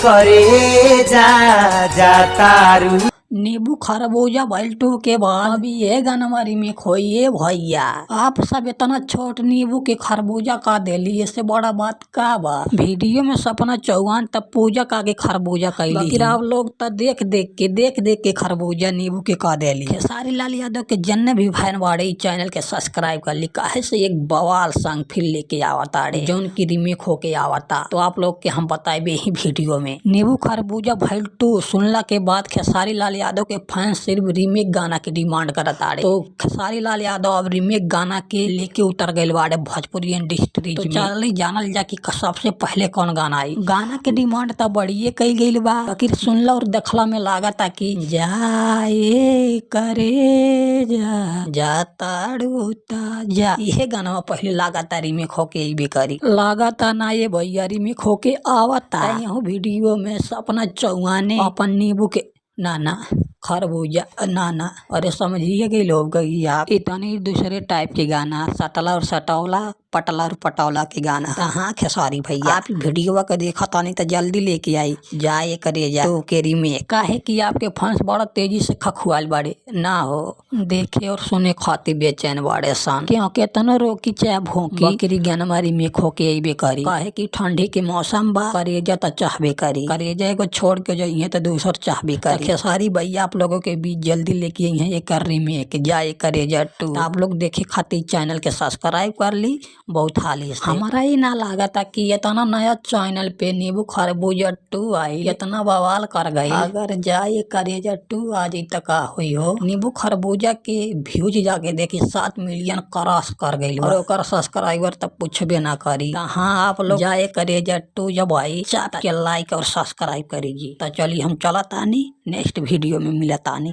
करे जा जातारू। नींबू खरबूजा भइल टू के बाद अभी ये गाना रिमेक होइए भैया। आप सब इतना छोट नींबू के खरबूजा का देली, इससे बड़ा बात का बा। वीडियो में सपना चौहान तब पूजा का के खरबूजा कैली, बाकी आप लोग त देख देख के देख देख के खरबूजा नींबू के का देली। खेसारी लाल यादव के जन्ने भी फैन बाड़े चैनल के सब्सक्राइब कर ली, काहे से एक बवाल संग फिर लेके आवता रे जौन की रिमेक होके आवता। तो आप लोग के हम बताएबे ही वीडियो में। नींबू खरबूजा भइल टू सुनला के बाद खेसारी लाल यादव के फैन सिर्फ रीमेक गाना के डिमांड करत आड़े। तो खेसारी लाल यादव अब रीमेक गाना के लेके उतर गए बाड़े भोजपुरी इंडस्ट्री। तो चल जानल जा कि सबसे पहले कौन गाना आई। गाना के डिमांड तो बढ़िए कई गई बा, बाकी सुनला और देखला में लागता कि जाए करे जा जाताड़ू जा, इहे गाना पहले लागता रीमेक होके अइबे करी। लागता ना ये भैया रीमेक होके आवता। यहू वीडियो में सपना चौहाने अपन नींबू के ना ना खरबूजा ना ना, अरे समझिए गई लोग आप इतनी दूसरे टाइप के गाना सटला और सटौला पटला और पटौला के गाना। कहाँ खेसारी भैया आप वीडियो के देखा तानी तो जल्दी लेके आई जाए करे जा तो के रीमेक, काहे कि आपके फैंस बड़ा तेजी से खखुआल बाड़े ना हो देखे और सुने खातिर बेचैन बाड़े सन। क्यों केतनो रोकी चाहे भोंकी बकरी गाना रीमेक होके अइबे करी, काहे कि ठंडी के मौसम बा करेजा तो चाहबे करी, करेजा एगो छोड़ के जइहे तो दूसर चाहबे करी। खेसारी भैया आप लोगों के बीच जल्दी लेके आई हैं एक रीमेक जाए करेजा टू। आप लोग देखे खातिर चैनल के सब्सक्राइब कर ली बहुत हाली से। हमारा ही ना लागता कि इतना नया चैनल पे नींबू खरबूजा टू आई इतना बवाल कर गई। अगर जाए करेजा टू आ जाई त का हुई हो। नींबू खरबूजा के व्यूज जाके देखी 7 मिलियन क्रॉस कर गई और ओकर सब्सक्राइबर तब पूछबे ना करी। हाँ आप लोग जाए करेजा टू जब आई चाप के लाइक और सब्सक्राइब करीजी। तो चलिए हम चलतानी नेक्स्ट वीडियो में मिलतानी।